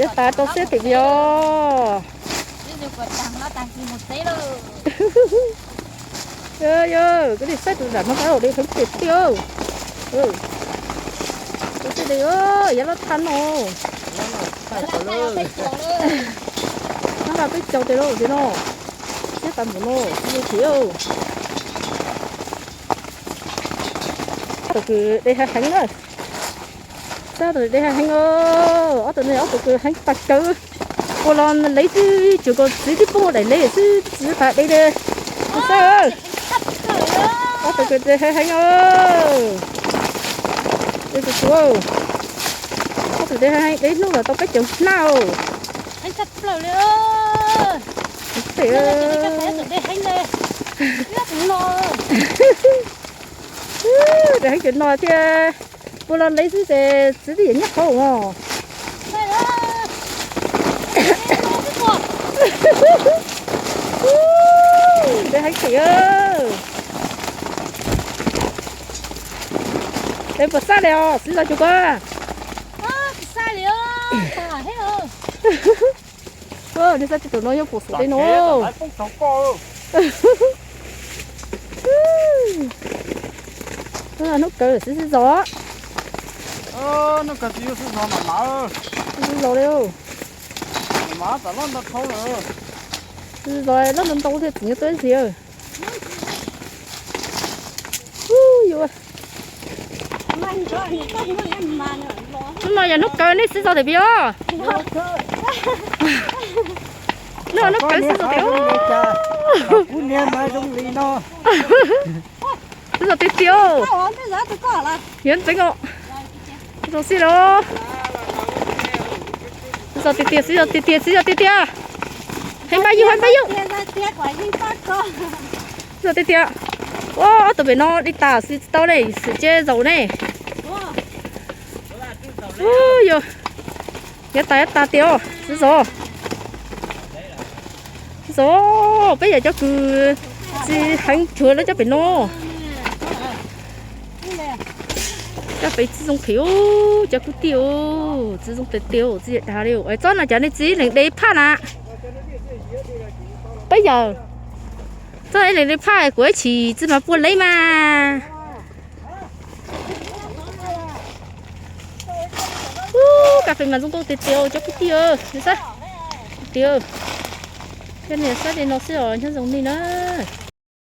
Yav tas rau xwb tim vio. Yog, koj nim saib tus zam no qab li heev tiag tiag. Koj xwb de, yav loj tag no. Nab nqa peb caug tes lauj tim no. Siab tas npaum no, tsis zoo thiab. Ob tug kws de heev heev na. Saib ob tug de heev heev os, ob tug ne ob tug kws heev tas kawg. Ua los lev xwb, tsuas kom txiv twb poob daim lev xwb tsis tas de li. Saib, ob tug kws de heev heev os. Ob tug de heev heev, de hnub los tau peb caug hnab os. De heev cov no thiab, ua los lev xwb ces txiv twb yam nyob hauv os. De heev tiag. De puas xab li os, txiv zos cuag koj? Nws xav tsis tus no yog puas xub de no. Hnub kawg xwb txiv zos. Txiv zos li. Txiv zos loj ntau ntau thiaj txiv nyob tuaj ntxiv. Hnub no yog hnub kawg nej txiv zos tiag pes os? Hnub no hnub kawg txiv zos tiag. Txiv zos tiag tiag. Yuav ntxeev os. Txiv zos xwb los. Txiv zos tiag tiag, txiv zos tiag tiag, txiv zos tiag tiag. Heev npaj yus, heev npaj yus. Txiv zos tiag tiag. Ua ob tug pem no li tas xwb tsis tau ne, xwm tsis zaum ne. Ua yog, yav tas yav tas tiag os txiv zos. Txiv zos, peb yam cov kws txiv heev tsuag lawv cov pem no. Cov pem txiv zoo qhib, cov kwv tij, txiv zoo tiag tiag, txiv yam dag li. Txob no cas nej txiv lees de phaj na? Peb yawg, txob lees de phaj kuv ib chim txiv mas puag lev mas. Ub, kas fes mas zoo nkauj tiag tiag cov kwv tij, nws saib tiag. Cov niag saib li no xwb os, nyob zoo li na.